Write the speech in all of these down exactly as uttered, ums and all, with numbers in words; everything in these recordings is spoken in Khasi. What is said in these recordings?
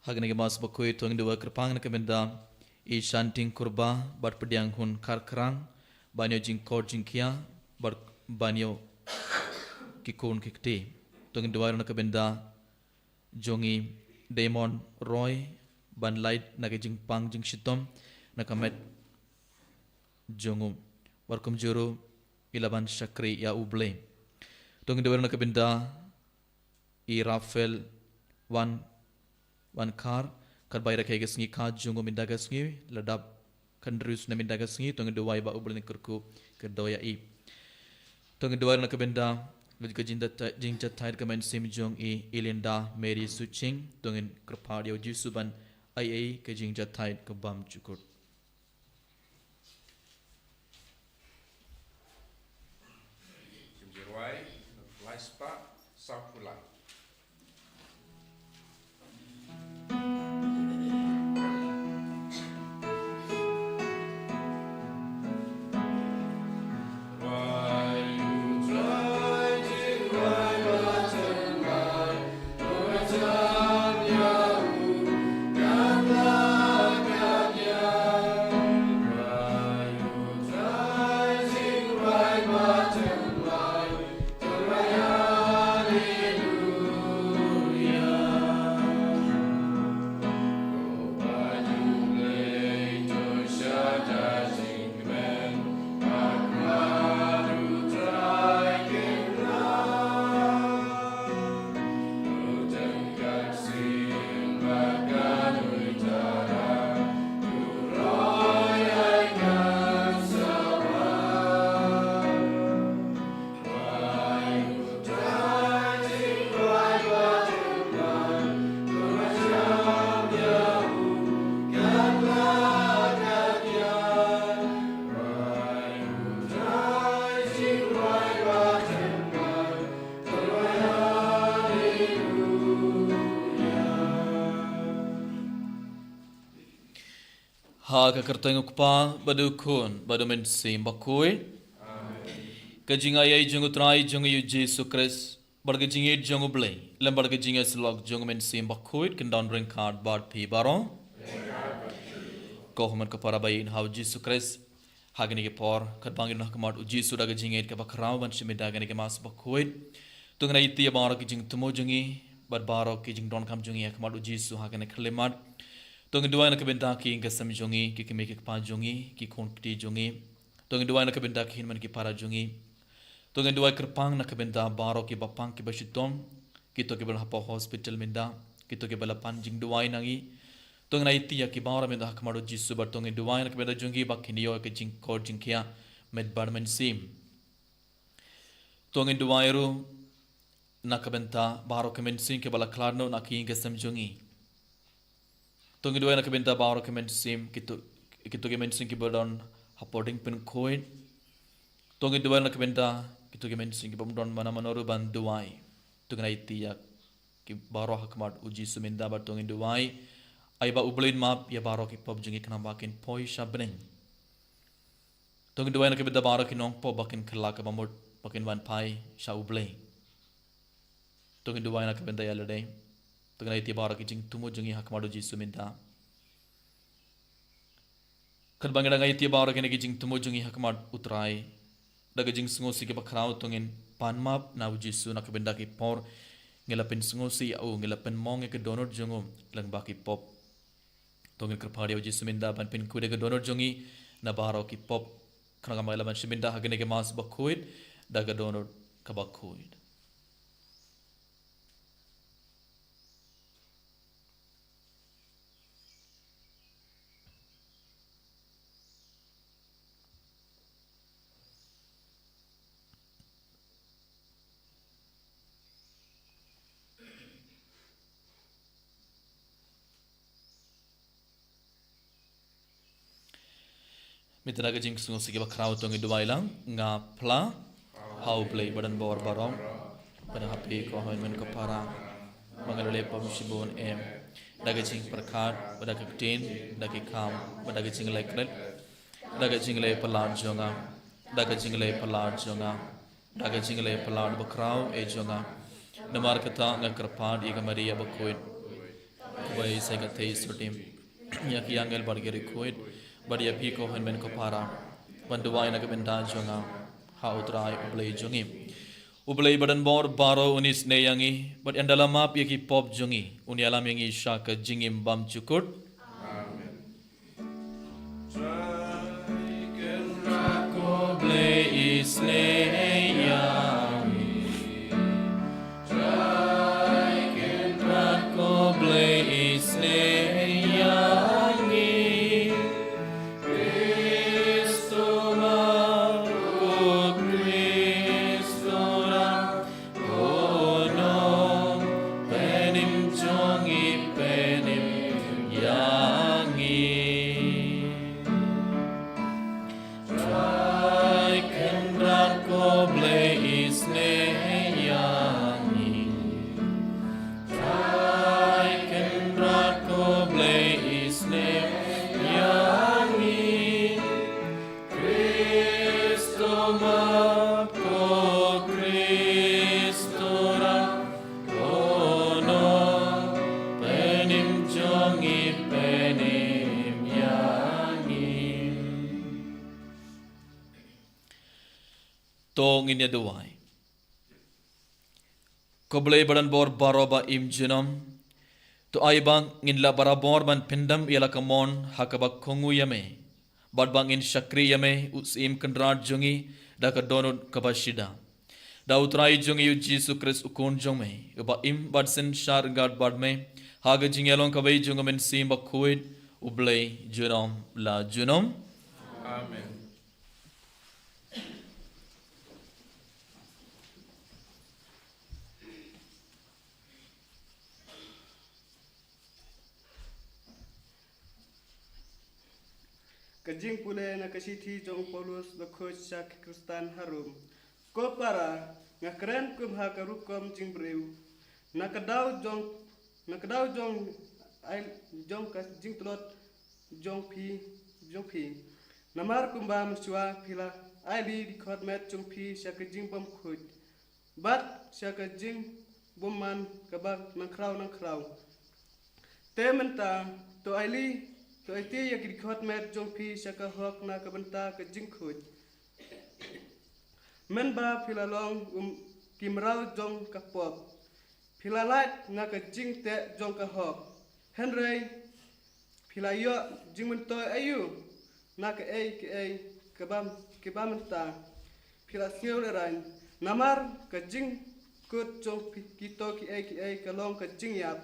Ha kane ka Mass Bakhuid to ngin duwai kyrpang na ka bynta i Shanting Kurba bad pdiang hun Kharkrang, ban ïoh jingkor jingkhiah bad ban ïoh ki khun ki kti. To ngin duwai na ka bynta jong i Damon Roy, ban lait na ka jingpang jingshitom na ka met jong u, bad kumjuh ruh i la ban shakri ïa U Blei. To ngin duwai na ka bynta i Raphael Wan, Wan Khar, katba i rakhe ka sngi kha jong u mynta ka sngi, la dap khyndai snem mynta ka sngi. To ngin duwai ba U Blei un kyrkhu kyrdoh ïa i. To ngin duwai na ka bynta ka jingjahthait, jingjahthait ka mynsiem jong i Elinda Mary Suching. To ngin kyrpad ïa U Jisu ban ai ei ka jingjahthait ka bymjukut. Jingïarwai, lai spah, saw phew lai. Ha ka kyrteng u Kpa bad u Khun bad u Mynsiem Bakhuid. Ka jingai ei jong u Trai jong ngi u Jisu Khrist, bad ka jingïeit jong u Blei, lem bad ka jingïasyllok jong u Mynsiem Bakhuid, kin don ryngkat bad phi baroh. Ko hynmen ko para ba ïeit ha u Jisu Khrist, ha kane ka por, katba ngi don ha khmat u Jisu da ka jingïeit kaba khraw ban shim bynta kane ka Mass Bakhuid, to ngin ïa ïeit ïa baroh ki jingthmu jong ngi bad baroh ki jingdonkam jong ngi ha khmat u Jisu ha kane ka khyllipmat. To ngin duwai na ka bynta ki ïing ki sem jong ngi, ki kmie ki kpa jong ngi, ki khun ki kti jong ngi. To ngin duwai na ka bynta ki hynmen ki para jong ngi. To ngin duwai kyrpang na ka bynta baroh ki bapang ki bashitom, kito kiba la hapoh hospital mynta, kito kiba la pan jingduwai na ngi. To ngin ïa ïeit ïa ki baroh mynta ha khmat u Jisu, bad to ngin duwai na ka bynta jong ki ba kin ïoh ka jingkor jingkhiah met bad mynsiem. To ngin duwai ruh na ka bynta baroh ki mynsiem kiba la khlad noh na ki ïing ki sem jong ngi. To ngin duwai na ka bynta baroh ki mynsiem, kito, kito ki mynsiem kiba don hapoh dieng pynkhuid. To ngin duwai na ka bynta kito ki mynsiem kibym don mano mano ruh ban duwai. To ngin ïa ïeit ïa ki baroh ha khmat u Jisu mynta, bad to ngin duwai, ai ba U Blei un map ïa baroh ki pop jong ngi khnang ba kin poi sha bneng. To ngin duwai na ka bynta baroh ki nongpop ba kin kylla kaba mut, ba kin wan phai sha U Blei. To ngin duwai na ka bynta ïa lade. To ngin ïa ïeit ïa baroh ki jingthmu jong ngi ha khmat u Jisu mynta. Katba ngi dang ïa ïeit ïa baroh kine ki jingthmu jong ngi ha khmat u Trai, da ka jingsngewsih kaba khraw to ngin pan map na u Jisu na ka bynta ki por ngi la pynsngewsih ïa u, ngi la pynmong ïa ka dohnud jong u lyngba ki pop. To ngin kyrpad ïa u Jisu mynta ban pynkhuid ïa ka dohnud jong ngi na baroh ki pop, khnang ba ngin lah ban shim bynta ha kane ka Mass Bakhuid da ka dohnud kaba khuid. Mynta da ka jingsngewsih kaba khraw to ngin duwai lang. Nga phla ha U Blei ba don bor baroh, ba don ha phi ko hynmen ko para, ba nga la leh pop shibun em, da ka jingpyrkhat, bad da ka ktien, da ki kam, bad da ka jingleh klet, da ka jingleh palat jong nga, da ka jingleh palat jong nga, da ka jingleh palat bakhraw eh jong nga. Namar kata nga kyrpad ïa ka Maria bakhuid, Wei sa ka thei sutim ïa ki angel bad ki riewkhuid, bad ïa phi ko hynmen ko para, ban duwai na ka bynta jong nga ha U Trai U Blei jong ngi. U Blei badonbor baroh un isynei ïa ngi bad yn da la map ïa ki pop jong ngi, un ïalam ïa ngi sha ka jingim bymjukut. Amen. Trai Kynrad ko Blei isynei ïa ngi. Trai Kynrad ko Blei isynei ïa ngi. Khrist u map, ko Khrist u rah, ko nongpynim jong ngi, pynim ïa ngi. Trai Kynrad ko Blei isynei ïa ngi. Trai Kynrad ko Blei isynei ïa ngi. Khrist u map, ko Khrist u rah, ko nongpynim jong ngi, pynim ïa ngi. To ngin ïa duwai. Ko Blei badonbor baroh ba im junom, to ai ba ngin lah barabor ban pyndem ïa la ka mon ha kaba kohnguh ïa me, bad ba ngin shakri ïa me, U Syiem Kynrad jong ngi, da ka dohnud kaba shida. Da U Trai jong ngi U Jisu Khrist U Khun jong me, uba im bad synshar ryngkat bad me ha ka jingïalong kawei jong U Mynsiem Bakhuid, U Blei junom la junom. Amen. Ka jingpule na ka shithi jong u Paulus bakhuid sha ki Khristan ha Rom. Ko para, nga kren kum ha ka rukom jingbriew, na ka daw jong, na ka daw jong ai, jong ka jingtlot jong phi, jong phi. Namar kumba mynshuwa phi la ailad ïa ki dkhot met jong phi sha ka jingbymkhuid bad sha ka jingbymman kaba nangkhraw nangkhraw. Te mynta, to ailad, to aiti ïa ki dkhot met jong phi sha ka hok na ka bynta ka jingkhuid. Mynba phi la long, um, ki mraw jong ka pop, phi la lait na ka jingteh jong ka hok. Hynrei phi la ïoh jingmyntoi aïu na kaei kaei kaba, kaba mynta phi la sngew lehraiñ? Namar ka jingkut jong phi, kito kiei kiei ka long ka jingïap.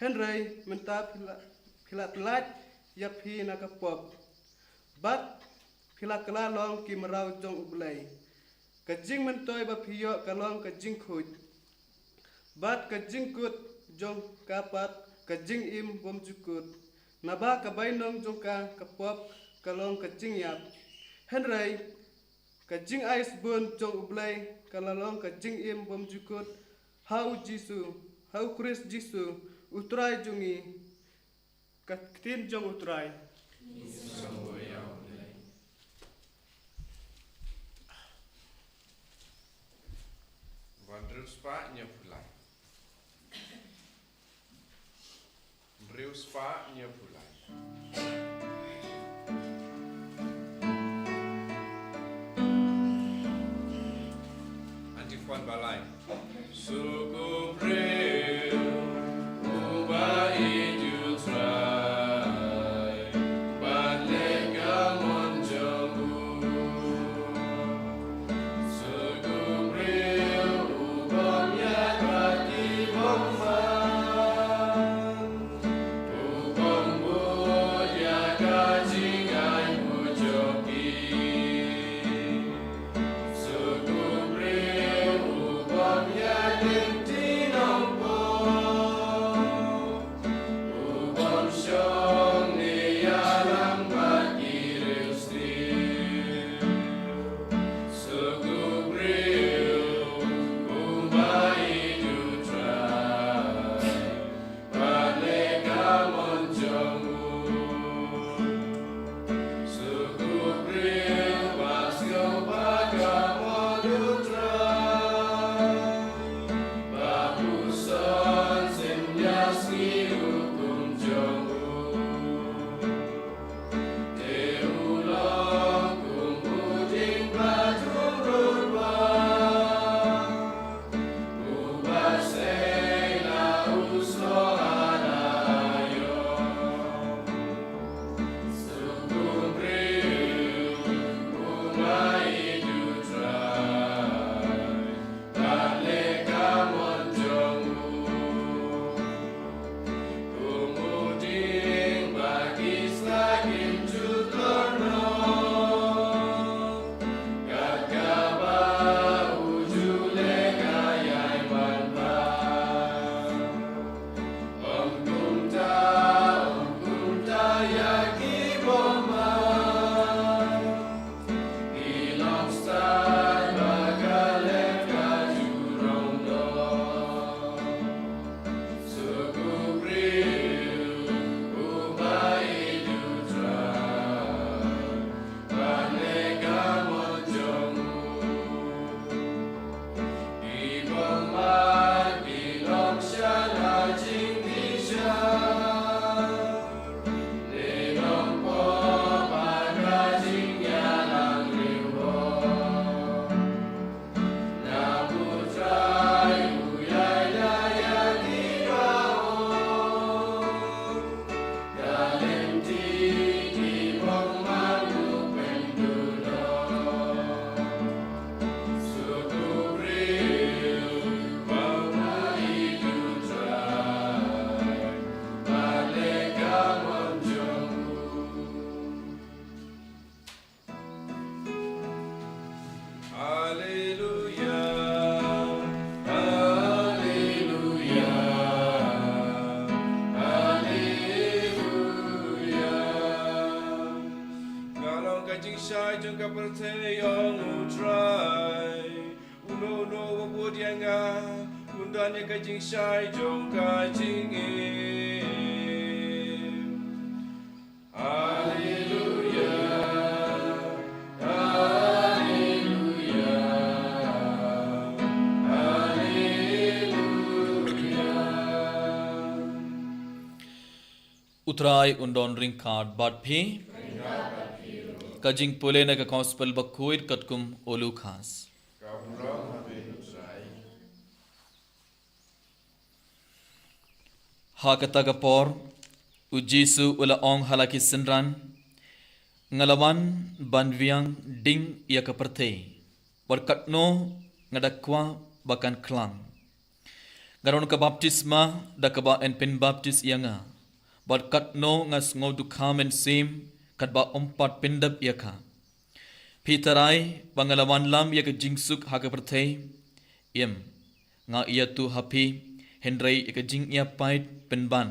Hynrei mynta phi la, phi la pyllait ïa phi na ka pop, bad phi la kylla long ki mraw jong U Blei. Ka jingmyntoi ba phi ïoh ka long ka jingkhuid, bad ka jingkut jong ka pat ka jingim bymjukut. Naba ka bainong jong ka, ka pop, ka long ka jingïap. Hynrei ka jingai sbun jong U Blei ka la long ka jingim bymjukut ha U Jisu, ha U Khrist Jisu, U Trai jong ngi. Ka ktien jong U Trai. Hynriew spah hynñiew phew lai. Hynriew spah hynñiew phew lai. Anti Juan Balai. Suk u briew uba ïeit ïa U Trai bad leh ka mon jong u. Suk u briew u bym ïaid bad ki bymman, u bym bud ïa ka jingaiñbud jong ki. Suk u briew u bym ïaid lynti nongpop. Ka pyrthei ïong U Trai, uno uno uba bud ïa nga un don ïa ka jingshai jong ka jingim. Haleluya, haleluya, haleluya. U Trai un don ryngkat bad phi. Ka jingpule na ka Gospel bakhuid katkum u Lukas. Ha kata ka por, u Jisu u la ong ha la ki synran, nga la wan ban biang ding ïa ka pyrthei, bad katno nga da kwah ba kan khlang. Nga don ka baptisma da kaba yn pynbaptis ïa nga, bad katno nga sngew dukha mynsiem katba ym pat pyndep ïa ka. Phi tharai ba nga la wanlam ïa ka jingsuk ha ka pyrthei? Em, nga ïathuh ha phi, hynrei ïa ka jingïapait pynban.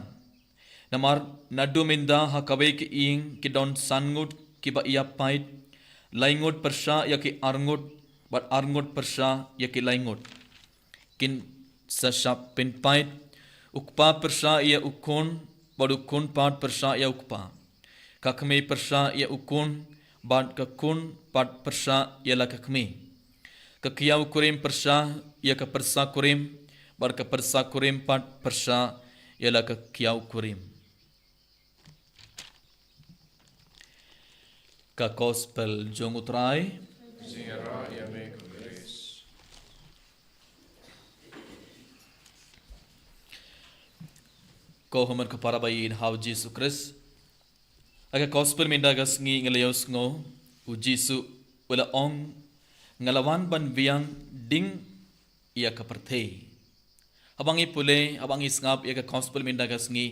Namar naduh mynta ha kawei ka ïing ki don san ngut kiba ïapait, lai ngut pyrshah ïa ki ar ngut, bad ar ngut pyrshah ïa ki lai ngut. Kin sa shah pynpait, u kpa pyrshah ïa u khun, bad u khun pat pyrshah ïa u kpa. Ka kmie pyrshah ïa u khun, bad ka khun pat pyrshah ïa la ka kmie. Ka kiaw kurim pyrshah ïa ka pyrsa kurim, bad ka pyrsa kurim pat pyrshah ïa la ka kiaw kurim. Ka Gospel jong U Trai. Jingïaroh ïa me ko Khrist. Ko hynmen ko para ba ïeit ha U Jisu Khrist. Ha ka Gospel mynta ka sngi ngi la ïohsngew, u Jisu u la ong, nga la wan ban biang ding ïa ka pyrthei. Haba ngi pule, haba ngi sngap ïa ka Gospel mynta ka sngi,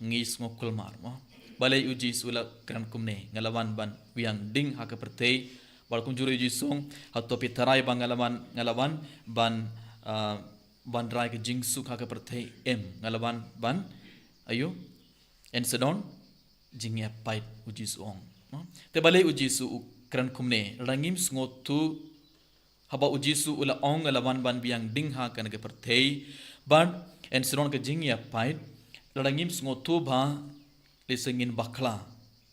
ngi sngew kulmar, mo. Balei u Jisu u la kren kumne, nga la wan ban biang ding ha ka pyrthei. Bad kumjuh ruh u Jisu u ong, hato phi tharai ba nga la wan, nga la wan ban, ah, ban rai ka jingsuk ha ka pyrthei? Em, nga la wan ban, aïu, yn sa don jingïapait, u Jisu u ong, mo. Te balei u Jisu u kren kumne? Lada ngim sngewthuh, haba u Jisu u la ong nga la wan ban biang ding ha kane ka pyrthei, bad yn sa don ka jingïapait, lada ngim sngewthuh bha, lehse ngin bakla,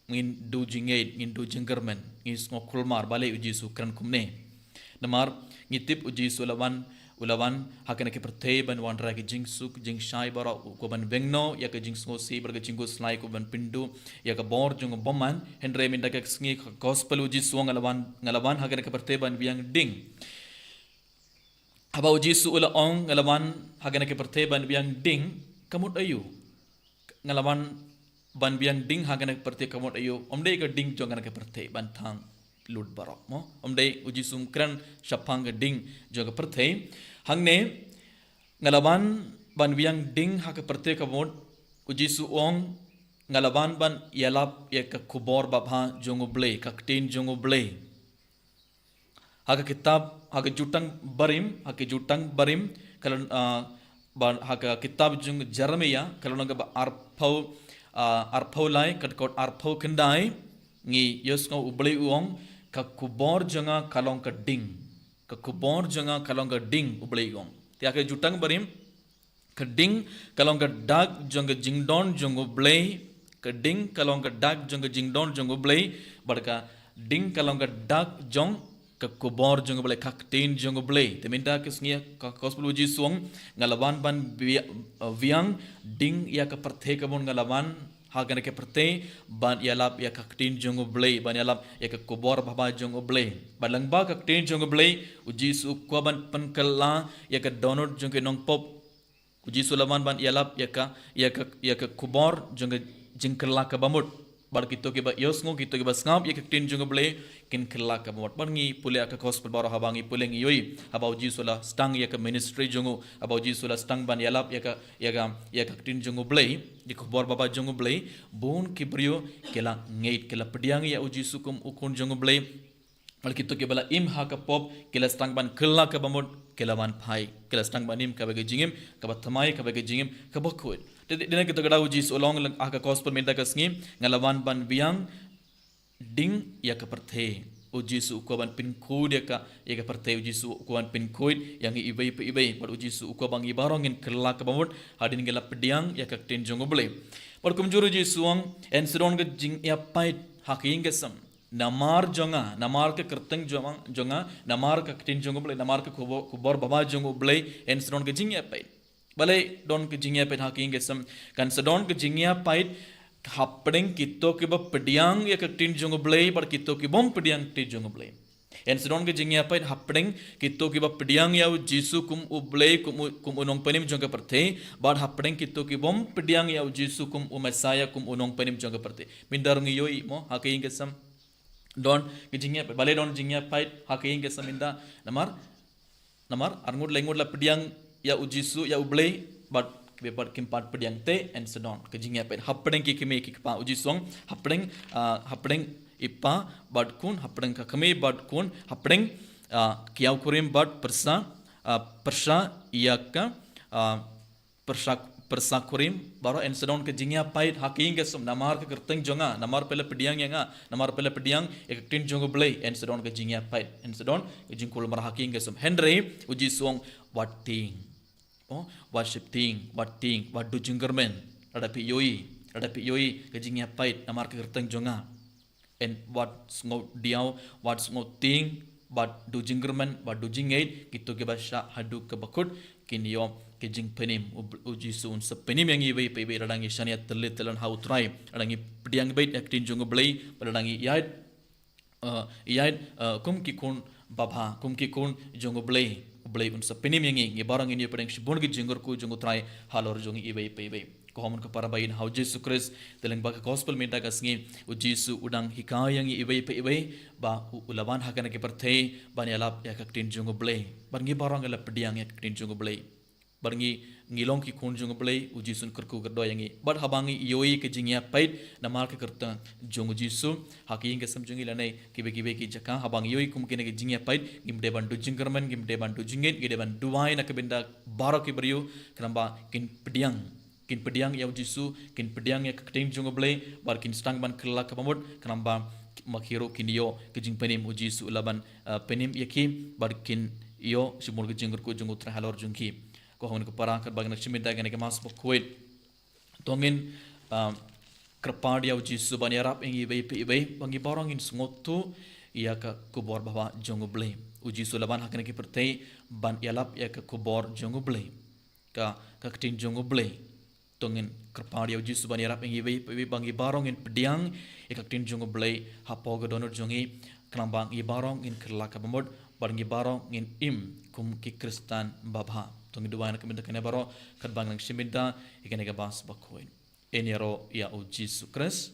ngin duh jingngeit, ngin duh jingkyrmen, ngin sngew kulmar balei u Jisu u kren kumne. Namar ngi tip u Jisu u la wan, u la wan ha kane ka pyrthei ban wanrah ka jingsuk, jingshai baroh, u kwah ban bynriew ïa ka jingsngewsih bad ka jingkhuslai, u kwah ban pynduh ïa ka bor jong u bymman. Hynrei mynta ka sngi ka Gospel u Jisu u ong nga la wan, nga la wan ha kane ka pyrthei ban biang ding. Haba u Jisu u la ong nga la wan ha kane ka pyrthei ban biang ding, ka mut aïu? Nga la wan ban biang ding ha kane ka pyrthei ka mut aïu? Ym dei ka ding jong kane ka pyrthei ban thang lut baroh, mo. Ym dei u Jisu um kren shaphang ka ding jong ka pyrthei. Hangne, nga la wan ban biang ding ha ka pyrthei ka mut, u Jisu u ong, nga la wan ban ïalap ïa ka khubor babha jong U Blei, ka ktien jong U Blei. Ha ka kitab, ha ka Jutang Barim, ha ka Jutang Barim, ka lynnong, ah, ba, ha ka kitab jong Jeremiah, ka lynnong kaba arphew, ah, arphew lai, ka dkhot arphew khyndai, ngi ïohsngew U Blei u ong, ka khubor jong nga ka long ka ding. Ka khubor jong nga ka long ka ding, U Blei u ong. Te ha ka Jutang Barim, ka ding ka long ka dak jong ka jingdon jong U Blei, ka ding ka long ka dak jong ka jingdon jong U Blei, bad ka ding ka long ka dak jong ka khubor jong U Blei, ka ktien jong U Blei. Te mynta ka sngi ka Gospel u Jisu u ong, nga la wan ban bia-, biang ding ïa ka pyrthei ka mut, nga la wan ha kane ka pyrthei ban ïalap ïa ka ktien jong U Blei, ban ïalap ïa ka khubor babha jong U Blei. Bad lyngba ka ktien jong U Blei, u Jisu u kwah ban pynkylla ïa ka dohnud jong ki nongpop. U Jisu u la wan ban ïalap ïa ka, ïa ka, ïa ka khubor jong ka jingkylla kaba mut. Bad kito kiba ïohsngew, kito kiba sngap ïa ka ktien jong U Blei, kin kylla kaba mut. Bad ngi pule ha ka Gospel baroh, haba ngi pule ngi ïohi, haba u Jisu u la sdang ïa ka ministry jong u, haba u Jisu u la sdang ban ïalap ïa ka, ïa ka, ïa ka ktien jong U Blei, ïa ka khubor babha jong U Blei, bun ki briew ki la ngeit, ki la pdiang ïa u Jisu kum u Khun jong U Blei. Bad kito kiba la im ha ka pop, ki la sdang ban kylla kaba mut, ki la wan phai, ki la sdang ban im kaba ka jingim kaba thymmai, kaba ka jingim kaba khuid. Te, te, te na kito ka daw u Jisu u la ong ha ka Gospel mynta ka sngi, nga la wan ban biang ding ïa ka pyrthei. U Jisu u kwah ban pynkhuid ïa ka, ïa ka pyrthei, u Jisu u kwah ban pynkhuid ïa ngi iwei pa iwei. Bad u Jisu u kwah ba ngi baroh ngin kylla ka bamut hadien ngi la pdiang ïa ka ktien jong U Blei. Bad kumjuh ruh u Jisu u ong, yn sa don ka jingïapait ha ka ïing ka sem. Namar jong nga, namar ka kyrteng jong, jong nga, namar ka ktien jong U Blei, namar ka khubor, khubor babha jong U Blei, yn sa don ka jingïapait. Balei don ka jingïapait ha ka ïing ka sem? Kan sa don ka jingïapait hapdeng kito kiba pdiang ïa ka ktien jong U Blei bad kito ki bym pdiang ktien jong U Blei. Yn sa don ka jingïapait hapdeng kito kiba pdiang ïa u Jisu kum U Blei, kum u, kum u nongpynim jong ka pyrthei, bad hapdeng kito ki bym pdiang ïa u Jisu kum u Messiah, kum u nongpynim jong ka pyrthei. Mynta ruh ngi ïohi mo, ha ka ïing ka sem don ka jingïapait, balei don jingïapait ha ka ïing ka sem mynta? Namar, namar ar ngut lai ngut la pdiang ïa u Jisu, ïa U Blei, bad kiba, bad kim pat pdiang te, yn sa don ka jingïapait hapdeng ki kmie ki kpa. U Jisu u ong hapdeng, ah, hapdeng i pa bad khun, hapdeng ka kmie bad khun, hapdeng, ah, ki ïew kurim bad pyrsa, ah, pyrsa ïa ka, ah, pyrsa, pyrsa kurim, baroh yn sa don ka jingïapait ha ka ïing ka sem, namar ka kyrteng jong nga, namar phi la pdiang ïa nga, namar phi la pdiang ïa ka ktien jong U Blei, yn sa don ka jingïapait, yn sa don ka jingkulmar ha ka ïing ka sem. Hynrei u Jisu u ong, wat tieng. Oh, wat sheptieng, wat tieng, wat duh jingkyrmen. Lada phi ïohi, lada phi ïohi ka jingïapait namar ka kyrteng jong nga, yn wat sngewdiaw, wat sngewtieng, wat duh jingkyrmen, wat duh jingngeit. Kito kiba shah haduh kaba kut kin ïoh ka jingpynim. U, u Jisu un sa pynim ïa ngi iwei pa iwei lada ngi shaniah tylli tyllan ha U Trai, lada ngi pdiang beit ïa ka ktien jong U Blei, bad lada ngi ïaid, eh, ïaid, eh, kum ki khun babha, kum ki khun jong U Blei. U Blei un sa pynim ïa ngi, ngi baroh ngin ïoh pdiang shibun ki jingkyrkhu jong U Trai halor jong ngi iwei pa iwei. Ko hynmen ko para ba ïeit ha U Jisu Khrist, te lyngba ka gospel mynta ka sngi, u Jisu u dang hikai ïa ngi iwei pa iwei ba u, u la wan ha kane ka pyrthei ban ïalap ïa ka ktien jong U Blei. Bad ngi baroh ngi la pdiang ïa ka ktien jong U Blei. Bad ngi, ngi long ki khun jong U Blei, u Jisu un kyrkhu kyrdoh ïa ngi. Bad haba ngi ïohi ka jingïapait namar ka kyrteng jong u Jisu ha ka ïing ka sem jong ngi lane kiwei kiwei ki jaka, haba ngi ïohi kum kine ki jingïapait, ngim dei ban duh jingkyrmen, ngim dei ban duh jingngeit, ngi dei ban duwai na ka bynta baroh ki briew, khnang ba kin pdiang, kin pdiang ïa u Jisu, kin pdiang ïa ka ktien jong U Blei, bad kin sdang ban kylla ka bamut, khnang ba ma ki ruh kin ïoh ka jingpynim. U Jisu u la ban, eh, pynim ïa ki, bad kin ïoh shibun ka jingkyrkhu jong U Trai halor jong ki. Ko hynmen ko para, katba ngi nang shim bynta ïa kane ka Mass bakhuid, to ngin, ah, kyrpad ïa u Jisu ban ïarap ïa ngi iwei pa iwei ba ngi baroh ngin sngewthuh ïa ka khubor babha jong U Blei. U Jisu u la wan ha kane ka pyrthei ban ïalap ïa ka khubor jong U Blei, ka, ka ktien jong U Blei. To ngin kyrpad ïa u Jisu ban ïarap ïa ngi iwei pa iwei ba ngi baroh ngin pdiang ïa ka ktien jong U Blei hapoh ka dohnud jong ngi, khnang ba ngi baroh ngin kylla ka bamut, bad ngi baroh ngin im kum ki Khristan babha. To ngin duwai na ka bynta kane baroh, katba ngi nang shim bynta ïa kane ka Mass bakhuid. Yn ïaroh ïa u Jisu Khrist.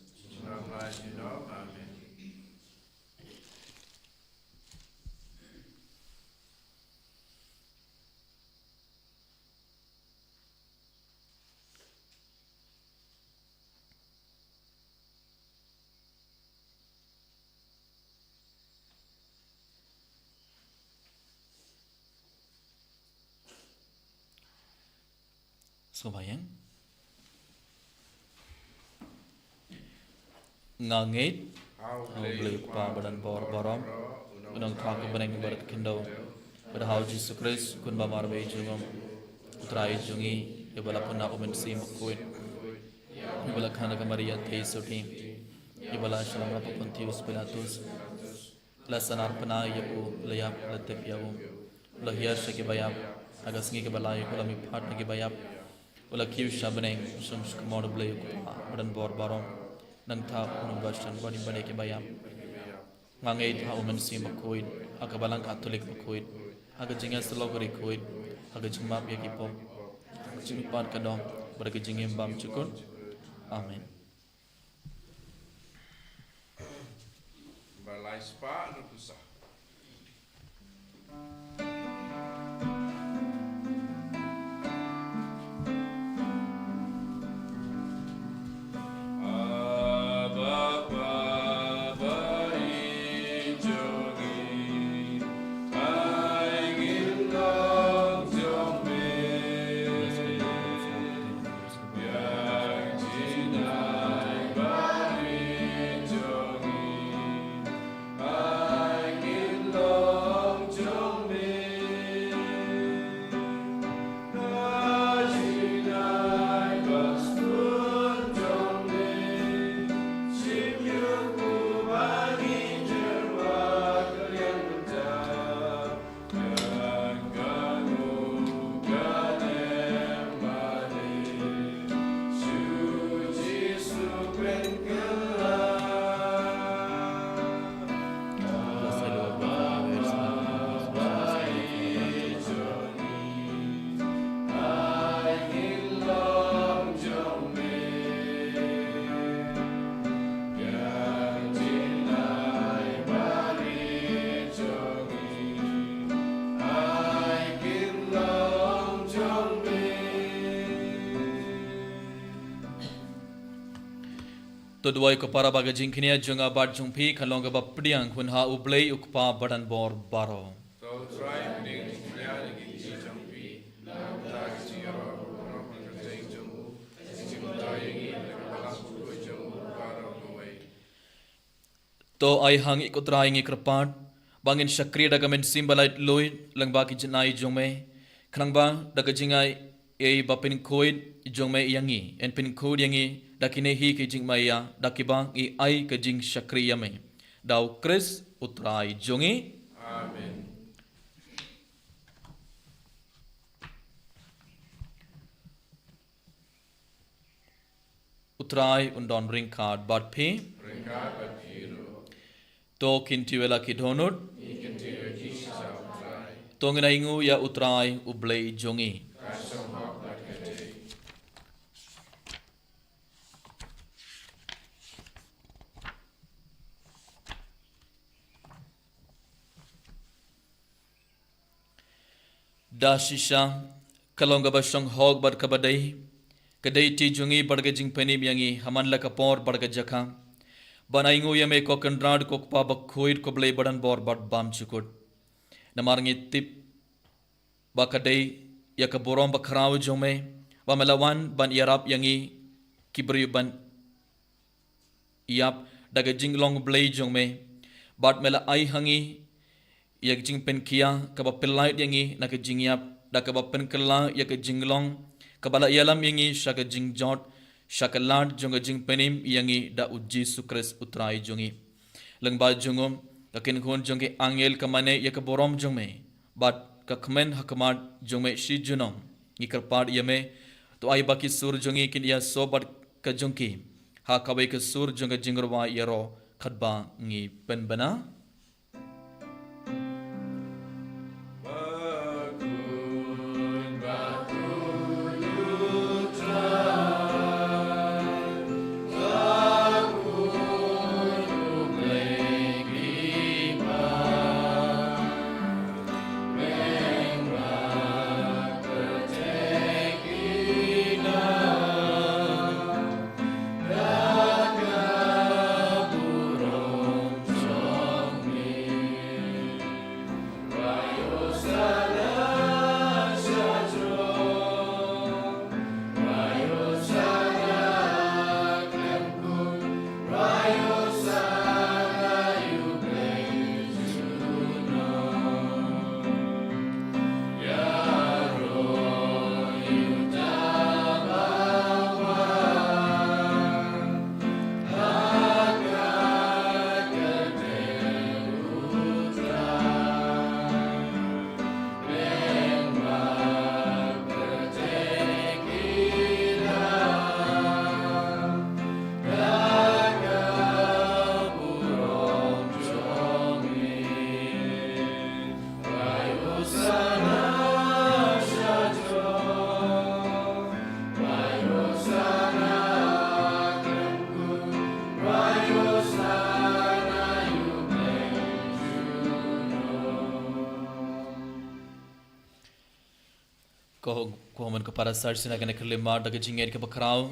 Sngewbha ïa Nga ngeit ha U Blei Kpa badonbor baroh, U Nongthoh ka bneng bad ka khyndew, bad ha U Jisu Khrist, u Khun bamar ba ïeit jong U Trai jong ngi, ïa ba la pynah u Mynsiem Bakhuid, ïa ba la kha na ka Maria theisotti, ïa ba la shah long ha Pontius Pilatus, la sahnarphna ïa u, la ïap, la tep ïa u, u la hiar sha ki baïap, ha ka sngi kaba lai u la mihpat na ki baïap, u la kiew sha bneng, u shong sha ka mot U Blei U Kpa badonbor baroh. Nangta un wan ban shong bad ki baïap. Nga ngeit ha U Mynsiem Bakhuid, ha ka Balang Katholik bakhuid, ha ka jingïasyllok bakhuid, ha ka jingmap ïa ki pop, ha ka jingmihpat ka doh, bad ha ka jingim bymjukut. Amen. Ba lai spah na tu sah. To duwai ko para ba ka jingkñia jong nga bad jong phi kan long kaba pdiang hun ha U Blei U Kpa badan bor baroh. To ai ha ngi ko Trai ngi kyrpad ba ngin shakri da ka mynsiem ba laitluid lyngba ki jingai jong me, khnang ba da ka jingai ei ba pynkhuid jong me ïa ngi yn pynkhuid ïa ngi da kine hi ki jingmaïa da kiba ngi ai ka jingshakri ïa me. Da U Khrist U Trai jong ngi. Amen. U Trai un don ryngkat bad phi. Ryngkat bad phi ruh. To kyntiew ïa la ki dohnud. Ngi kyntiew ïa ki sha U Trai. To ngin ainguh ïa U Trai U Blei jong ngi. Ka shong hok bad ka dei. Da shisha ka long kaba shong hok bad kaba dei, ka dei ti jong ngi bad ka jingpynim ïa ngi ha man la ka por bad ka jaka ban ainguh ïa me ko Kynrad ko Kpa bakhuid ko Blei badan bor bad bymjukut. Namar ngi tip ba ka dei ïa ka burom bakhraw jong me ba me la wan ban ïarap ïa ngi ki briew ban ïap da ka jinglong Blei jong me. Bad me la ai ha ngi ïa ka jingpynkhia kaba pynlait ïa ngi na ka jingïap da kaba pynkylla ïa ka jinglong kaba la ïalam ïa ngi sha ka jingjot sha ka lad jong ka jingpynim ïa ngi da U Jisu Khrist U Trai jong ngi. Lyngba jong u ka kynhun jong ki angel ka mane ïa ka burom jong me bad ka kmen ha khmat jong me shi junom. Ngi kyrpad ïa me, to ai ba ki sur jong ngi kin ïasoh bad ka jong ki ha kawei ka sur jong ka jingrwai ïaroh katba ngi pynbna. Ko, ko mon ko para sar sina kane khyllipmat da ka jingngeit kaba khraw.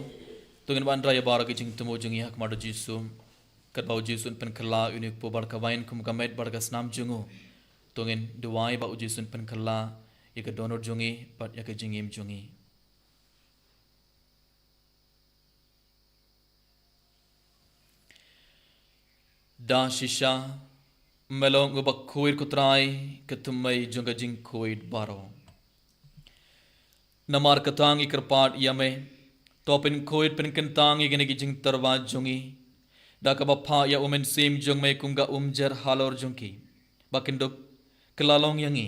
To ngin wanrah ïa baroh ki jingthmu jong ngi ha khmat U Jisu. Katba U Jisu un pynkylla ïa une u kpu bad ka wain kum ka met bad ka snam jong u. To ngin duwai ba U Jisu un pynkylla ïa ka dohnud jong ngi bad ïa ka jingim jong ngi. Da shisha me long uba khuid ko Trai, ka thymmei jong ka jingkhuid baroh. Namar kata ngi kyrpad ïa me, to pynkhuid pynkyntang ïa kine ki jingtyrwa jong ngi da kaba phah ïa U Mynsiem jong me kum ka umjer halor jong ki, ba kin dup kylla long ïa ngi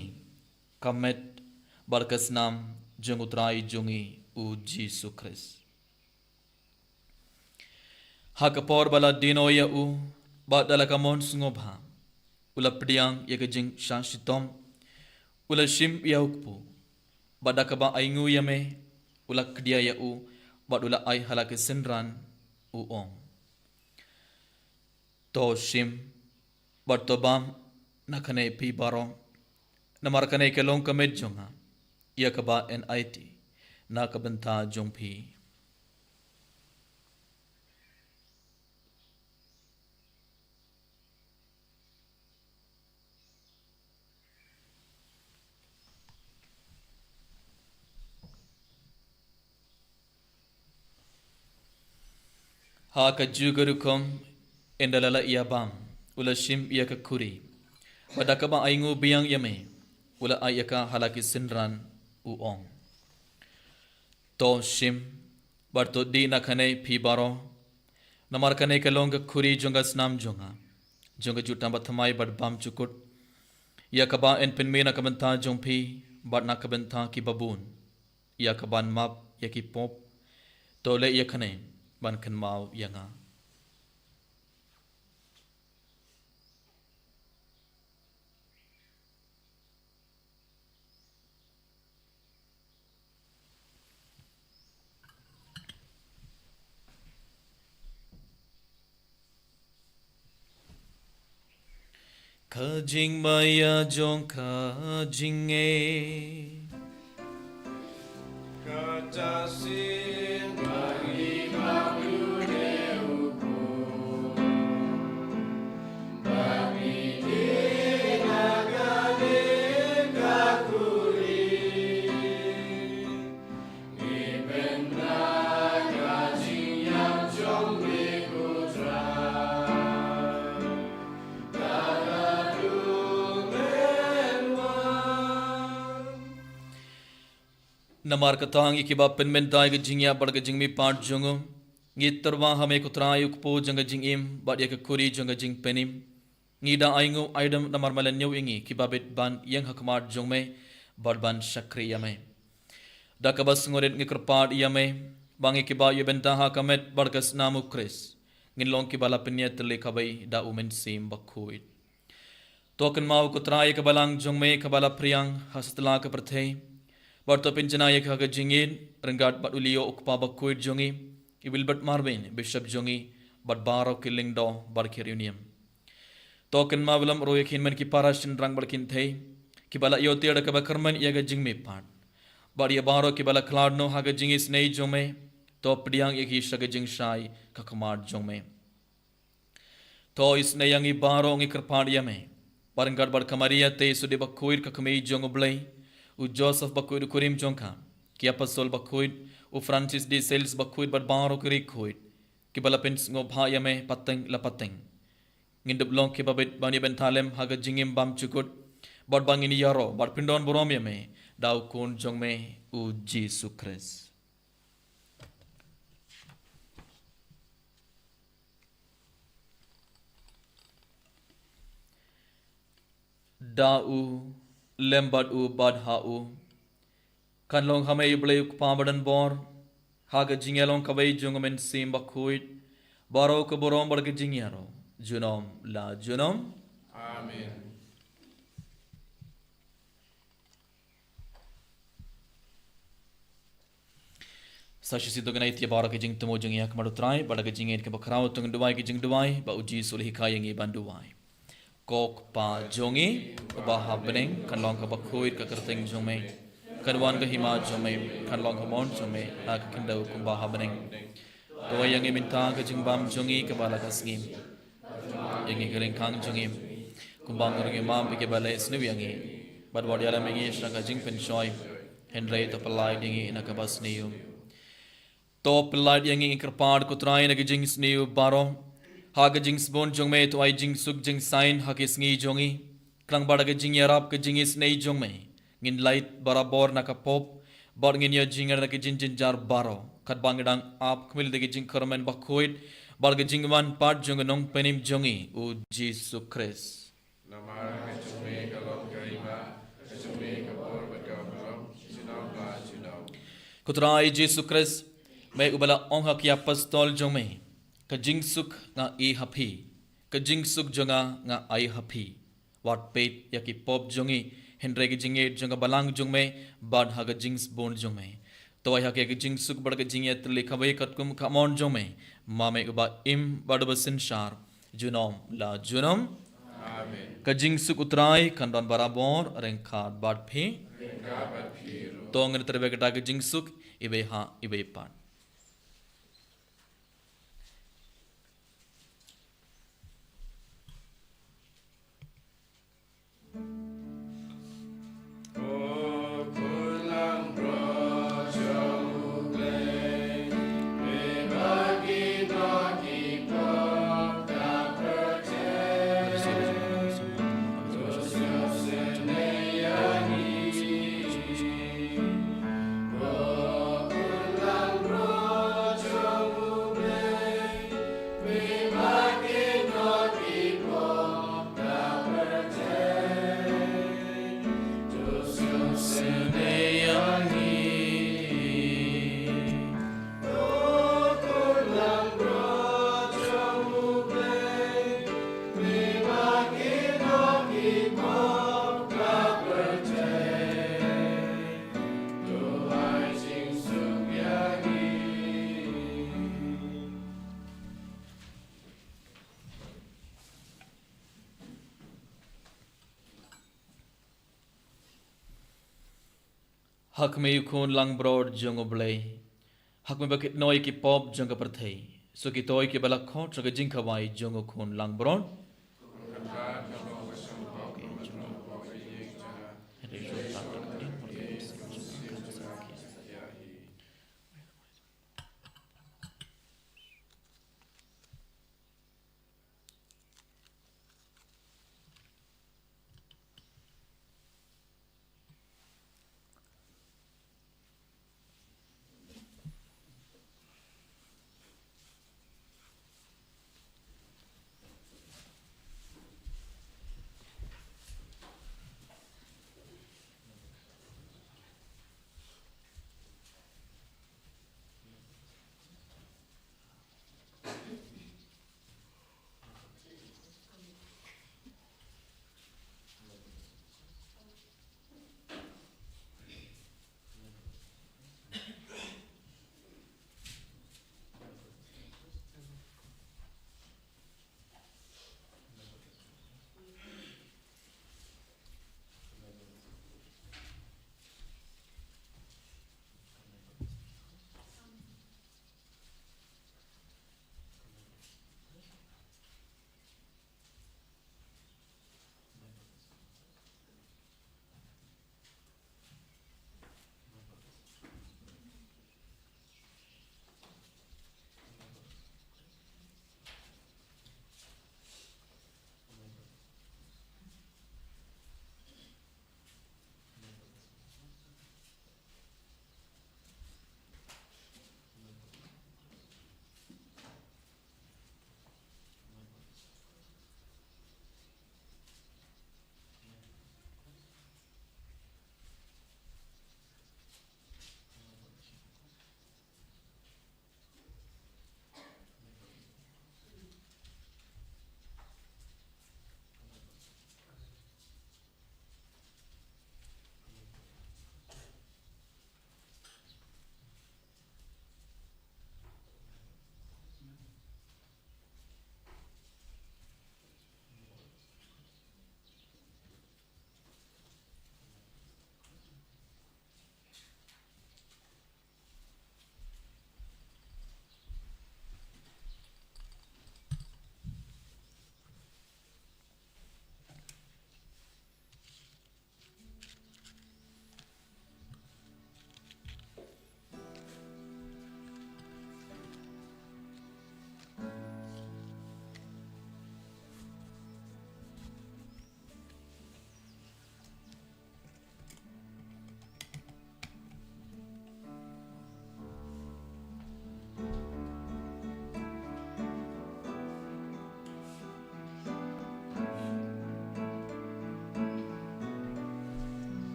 ka met bad ka snam jong U Trai jong ngi U Jisu Khrist. Ha ka por ba la dieng noh ïa u bad da la ka mon sngewbha, u la pdiang ïa ka jingshah shitom, u la shim ïa u kpu, bad da kaba ainguh ïa me, u la kdia ïa u bad u la ai ha la ki synran, u ong: To shim bad to bam na kane phi baroh, namar kane ka long ka met jong nga ïa kaba yn aiti na ka bynta jong phi. Ha kajuh ka rukom, ynda la lah ïa bam, u la shim ïa ka khuri, bad da kaba ainguh biang ïa me, u la ai ïa ka ha la ki synran, u ong: To shim, bad to dih na kane phi baroh, namar kane ka long ka khuri jong ka snam jong nga, jong ka jutang bathymmai bad bymjukut, ïa kaba yn pynmih na ka bynta jong phi bad na ka bynta ki babun, ïa kaban map ïa ki pop. To leh ïa kane ban kynmaw ïa nga. Ka jingmaïa jong ka jingngeit. Ka ta sin bagi bagi ne uku. Bagi dina ka ne ka kuri. Namar kata ngi kiba pynmynta ïa ka jingïap bad ka jingmihpat jong u, ngi tyrwa ha me ko Trai u kpu jong ka jingim bad ïa ka khuri jong ka jingpynim. Ngi da ainguh aidem namar me la ñiew ïa ngi kiba bit ban ïeng ha khmat jong me bad ban shakri ïa me. Da kaba sngewrit ngi kyrpad ïa me ba ngi kiba ïa bynta ha ka met bad ka snam u Khrist ngin long kiba la pynïatylli kawei da u Mynsiem Bakhuid. To kynmaw ko Trai ïa ka balang jong me kaba la phriang ha satlak ka pyrthei, bad to pynjanai ïa ka ha ka jingïeit ryngkat bad u Leo u kpa bakhuid jong ngi, i Wilbert Marvin bishop jong ngi, bad baroh ki lyngdoh bad ki riewniam. To kynmaw lem ruh ïa ki hynmen ki para shynrang bad kynthei kiba la ïoh tiar da kaba kyrmen ïa ka jingmihpat, bad ïa baroh kiba la khlad noh ha ka jingisynei jong me. To pdiang ïa ki sha ka jingshai ka khmat jong me. To isynei ïa ngi baroh ngi kyrpad ïa me, bad ryngkat bad ka Maria te sudie bakhuid ka kmie jong u Blei, u Joseph bakhuid u kurim jong ka, ki apostol bakhuid, u Francis de Sales bakhuid bad baroh ki riewkhuid kiba la pynsngewbha ïa me pateng la pateng. Ngin dup long kiba bit ban ïa bynta lem ha ka jingim bymjukut, bad ba ngin ïaroh bad pyndon burom ïa me da u Khun jong me u Jisu Khrist. Da u, lem bad u, bad ha u, kan long ha me u Blei u Kpa badonbor, ha ka jingïalong kawei jong u Mynsiem Bakhuid, baroh ka burom bad ka jingïaroh junom la junom. Amen. Sa shisien to ngin ai ïa baroh ka jingthmu jong ngi ha khmat u Trai bad ka jingngeit kaba khraw, to ngin duwai ka jingduwai ba u Jisu u la hikai ïa ngi ban duwai. Ko Kpa jong ngi uba ha bneng, kan long kaba khuid ka kyrteng jong me. Kan wan ka hima jong me, kan long ka mon jong me ha ka khyndew kumba ha bneng. To ai ïa ngi mynta ka jingbam jong ngi kaba la ka sngi. Ïa ngi ka lyngkang jong ngi, kumba ngi ruh ngi map ïa kiba la ïasniew ïa ngi. Bad wat ïalam ïa ngi sha ka jingpynshoi, hynrei to pyllait ïa ngi na kaba sniew. To pyllait ïa ngi, ngi kyrpad ko Trai, na ki jingsniew baroh. Ha ka jingsbun jong me to ai jingsuk jingsaiñ ha ki sngi jong ngi. Khnang ba da ka jingïarap ka jingisynei jong me, ngin lait barabor na ka pop, bad ngin ïoh jingïarap na ki jingjynjar baroh, katba ngi dang ap khmih da ki jingkyrmen bakhuid bad ka jingwan pat jong u Nongpynim jong ngi u Jisu Khrist. Namar ka jong me ka long ka hima, ka jong me ka bor bad ka burom, junom la junom. Ko Trai Jisu Khrist, me uba la ong ha ki apostol jong me, ka jingsuk nga ai ha phi, ka jingsuk jong nga nga ai ha phi. Wat peit ïa ki pop jong ngi, hynrei ka jingngeit jong ka balang jong me, bad ha ka jingsbun jong me. To ai ha ki ka jingsuk bad ka jingïatylli kawei katkum ka mon jong me, ma me uba im bad uba synshar, junom la junom. Amen. Ka jingsuk u Trai kan don barabor ryngkat bad phi. Ryngkat bad phi ruh. To ngin tyrwa kata ka jingsuk, iwei ha iwei pat. Ha khmih u Khun langbrot jong U Blei. Ha khmih ba kit noh ïa ki pop jong ka pyrthei. Sa kito kiba la khot sha ka jingkhawai jong u Khun langbrot.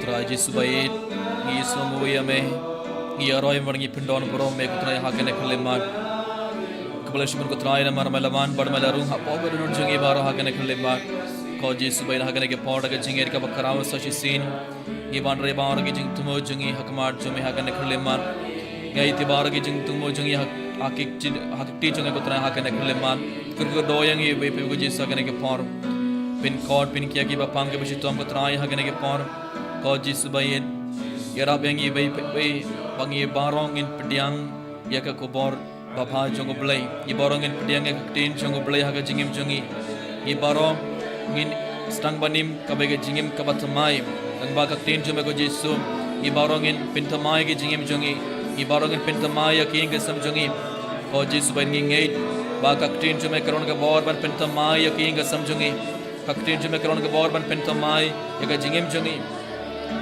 Trai Jisu ba ïeit, ngi ïasngewbha ïa me, ngi ïaroh ïa me, ngi pyndon burom ïa me ko Trai ha kane ka khyllipmat. Khublei shibun ko Trai namar me la wan bad me la rung hapoh ka dohnud jong ngi baroh ha kane ka khyllipmat. Ko Jisu ba ïeit, ha kane ka por da ka jingïeit kaba khraw sa shisien, ngi ban ïa baroh ki jingthmu jong ngi ha khmat jong me ha kane ka khyllipmat. Ngi ïa baroh ki jingthmu jong ngi ha, ha ki kti, ha ki kti jong ngi ko Trai ha kane ka khyllipmat. Kyrkhu kyrdoh ïa ngi iwei pa iwei ko Jisu ha kane ka por. Pynkhuid pynkhia kiba pang kiba shitom ko Trai ha kane ka por. Ko Jisu ba ïeit, ïarap ïa ngi iwei pa iwei ba ngi baroh ngin pdiang ïa ka khubor babha jong U Blei. Ngi baroh ngin pdiang ïa ka ktien jong U Blei ha ka jingim jong ngi. Ngi baroh ngin sdang ban im kaba ïa ka jingim kaba thymmai lyngba ka ktien jong me ko Jisu. Ngi baroh ngin pynthymmai ïa ka jingim jong ngi. Ngi baroh ngin pynthymmai ïa ka ïing ka sem jong ngi. Ko Jisu ba ïeit, ngi ngeit ba ka ktien jong me ka long ka bor ban pynthymmai ïa ka ïing ka sem jong ngi. Ka ktien jong me ka long ka bor ban pynthymmai ïa ka jingim jong ngi.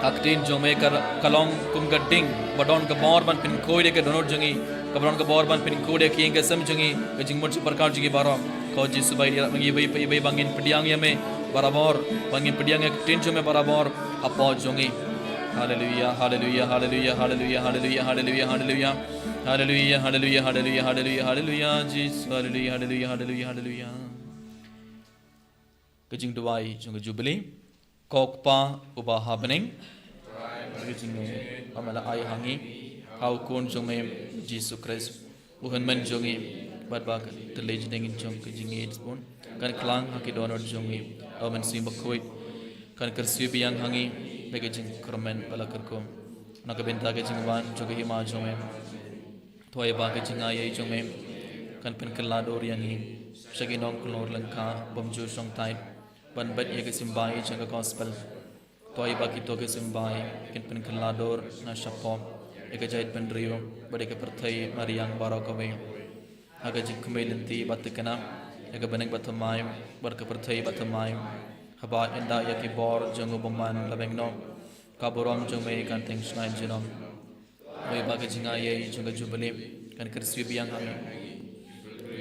Ka ktien jong me ka, ka long kum ka ding ba don ka bor ban pynkhuid ïa ka dohnud jong ngi, kaba don ka bor ban pynkhuid ïa ka ïing ka sem jong ngi, ka jingmut jingpyrkhat jong ngi baroh. Ko Jisu ba ïeit, ïarap ïa ngi iwei pa iwei ba ngin pdiang ïa me barabor, ba ngin pdiang ïa ka ktien jong me barabor hapoh jong ngi. Haleluia, haleluia, haleluia, haleluia, haleluia, haleluia, haleluia. Haleluia, haleluia, haleluia, haleluia, haleluia, Jisu, haleluia, haleluia, haleluia, haleluia. Ka jingduwai jong ka Jubili. Ko Kpa uba ha bneng, ka jingngeit ba me la ai ha ngi ha u Khun jong me Jisu Khrist, u Hynmen jong ngi, bad ba ka tyrli jingdeng jong ka jingngeit bun kan klang ha ki dohnud jong ngi, da u Mynsiem Bakhuid kan kyrsiew biang ha ngi da ka jingkyrmen ba la kyrkhu. Na ka bynta ka jingwan jong ka hima jong me, to ai ba ka jingaiei jong me kan pynkylla dur ïa ngi sha ki nongkynnoh lyngkha bym ju shong tight ban bit ïa ka symbai jong ka gospel. To ai ba kito ki symbai kin pynkylla dur na shapoh ïa ka jaitbynriew bad ïa ka pyrthei mariang baroh kawei, ha ka jingkhmih lynti ba thikna ïa ka bneng ba thymmai bad ka pyrthei ba thymmai. Haba ynda ïa ki bor jong u bymman la beng noh, ka burom jong me kan teng shngaiñ junom. Wei ba ka jingaiei jong ka Jubili kan kyrsiew biang ha ngi,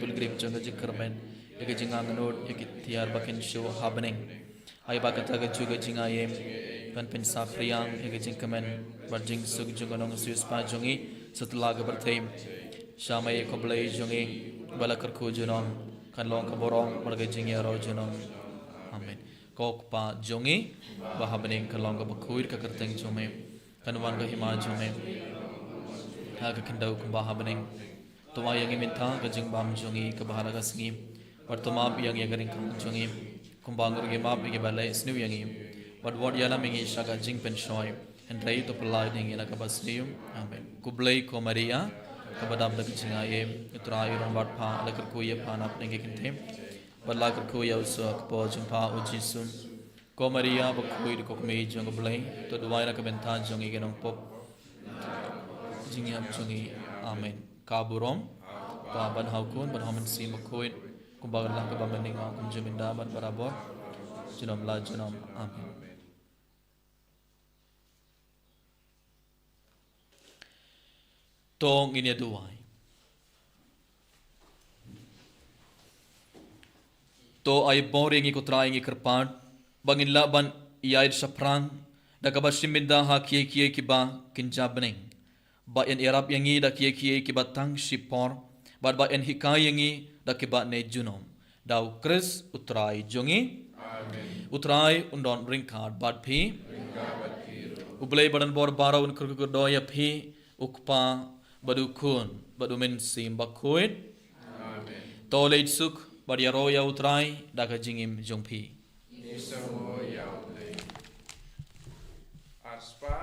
bul grip jong ka jingkyrmen ïa ka jingangnud ïa ki tiar ba kin shu ha bneng. Ai ba kata ka juh ka jingaiei kan pynsaphriang ïa ka jingkmen bad jingsuk jong ka nongsiewspah jong ngi satlak ka pyrthei. Sha me ko Blei jong ngi ba la kyrkhu junom, kan long ka burom bad ka jingïaroh junom. Amen. Ko Kpa jong ngi ba ha bneng, kan long kaba khuid ka kyrteng jong me, kan wan ka hima jong me ha ka khyndew kumba ha bneng. To ai ïa ngi mynta ka jingbam jong ngi kaba ha la ka sngi, bad to map ïa ngi ïa ka ryngkat jong ngi, kumba ngi ruh ngi map ïa kiba leh sniew ïa ngi, bad wat ïalam ïa ngi sha ka jingpynshoi, hynrei to pyllait ïa ngi na kaba sniew. Amen. Khublei ko Maria, kaba dap da ka jingaiei, U Trai u don bad pha, la kyrkhu ïa pha na pdeng ki kynthei, bad la kyrkhu ïa u soh ka kpoh jong pha u Jisu. Ko Maria bakhuid, ko Kmie jong U Blei, to duwai na ka bynta jong ngi ki nongpop, jingïap jong ngi. Amen. Ka burom Kpa bad ha u Khun bad ha u Mynsiem Bakhuid, kumba ka la ka ba mynta, kumjuh mynta bad barabor, junom la junom. Amen. To ngin ïa duwai. To ai bor ïa ngi ko Trai, ngi kyrpad ba ngin lah ban ïaid shaphrang da kaba shim bynta ha kiei kiei kiba kynja bneng, ba yn ïarap ïa ngi da kiei kiei kiba tang shipor, bad ba yn hikai ïa ngi da kiba ne junom. Da u Khrist U Trai jong ngi. Amen. U Trai un don ryngkat bad phi. Ryngkat bad phi ruh. U Blei ba don bor baroh un kyrkhu kyrdoh ïa phi, u Kpa bad u Khun bad u Mynsiem Bakhuid. Amen. To leit suk bad ïaroh ïa U Trai da ka jingim jong phi. Ngin ïaroh ïa U Blei. Ar spah